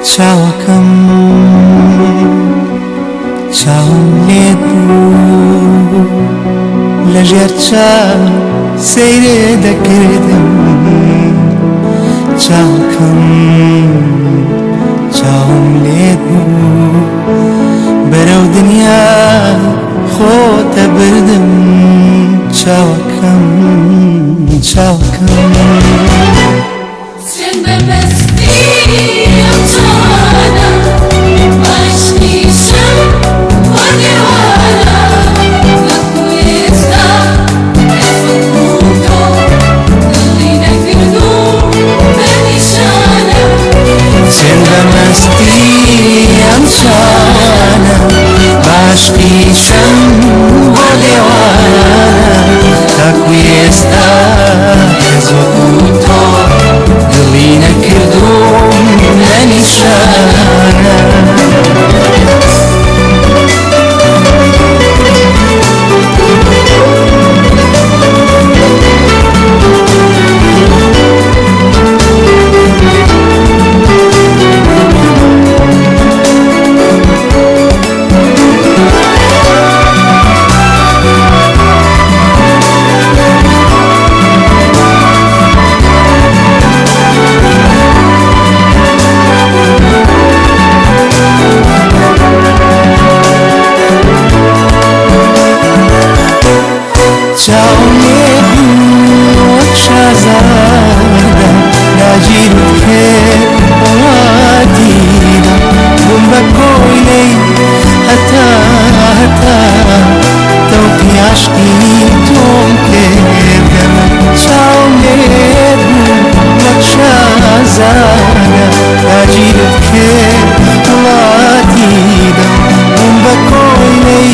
چاوەکەم چاوم لێت بوو لەژێر چاو سەیرێ دەکردم چاوەکەم چاوم لێت بوو بەرەو دنیا خۆتە بردم چاوەکەم چاوەکەم. سوێند بە مەستی ئەم چاوانە بە عەشقیشم بۆ دێوانە تاکو ئێستا کەس وەکو تۆ دڵی نەکردووم بە نیشانە. سوێند بە مەستی ئەم چاوانە بە عەشقیشم بۆ دێوانە تاکو ئێستا کەس وەکو تۆ دڵی نەکردووم بە نیشانە. چاوم لێ بوو وەک شازادە داگیرت کرد وڵاتی دا بووم بە کۆیلەی هەتا هەتا تەوقی عەشقی تۆم کردم. چاوم لێ بوو وەک شازادە داگیرت کرد وڵاتی دا بووم بە کۆیلەی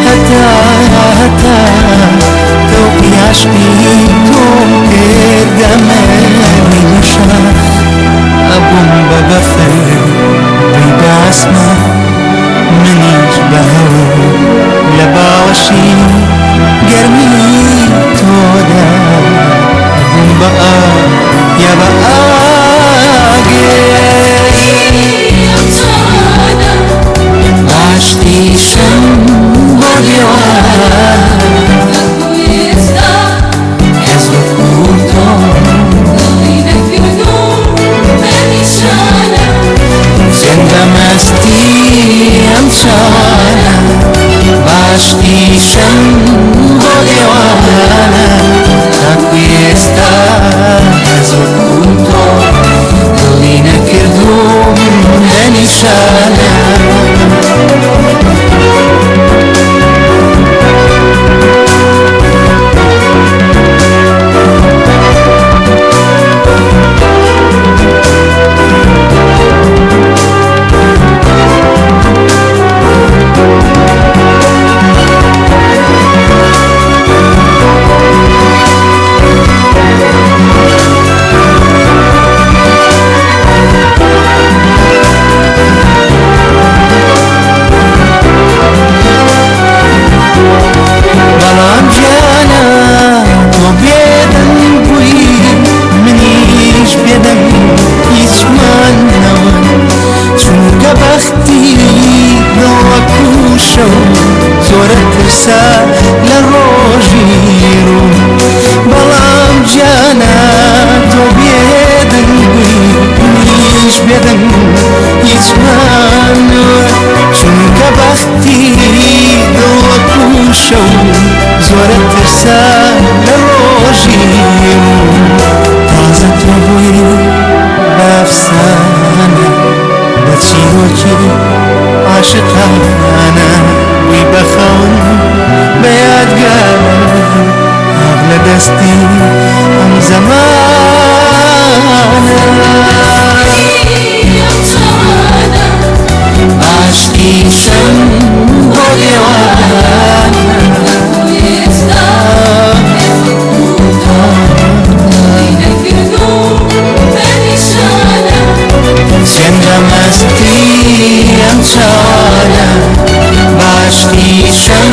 هەتا هەتا تەوقی عەشقی تۆم کردم. بووی بە شاخ ئەبووم بە بەفر بووی بە ئاسمان منیش بە هەور لە باوەشی گەرمی تۆدا بووم بە ئاو یا بە ئاگر. ئەم چاوانە عاشقیشم بۆ دێوانە تاکو ئێستا کەس وەکو تۆ دڵی نەکردووم بە نیشانە. سوێند بە مەستی ئەم چاوانە بە عەشقیشم بۆ دێوانە تاکو ئێستا کەس وەکو تۆ دڵی نەکردووم بە نیشانە. بەڵام گیانە تۆ بێدەنگ بووی منیش بێدەنگ هیچمان نەوت چونکە بەختی دڵ وەکو شەو زۆرە ترسا لە ڕۆژی ڕوو. بەڵام گیانە تۆ بێدەنگ بووی منیش بێدەنگ هیچمان نەوت چونکە بەختی دڵ وەکو شەو زۆرە ترسا لە ڕۆژی ڕوو. تازە تۆ بووی بە ئەفسانە بە چیرۆکی عاشقانە بووی بە خەون بە یادگار ئاغ لە دەستی ئەم زەمانە. ئەم چاوانە عاشقیشم بۆ دێوانە تاکو ئێستا کەس وەکو تۆ دڵی نەکردووم بە نیشانە. سوێند بە مەستی ئەم چاوانە بە عەشقیشم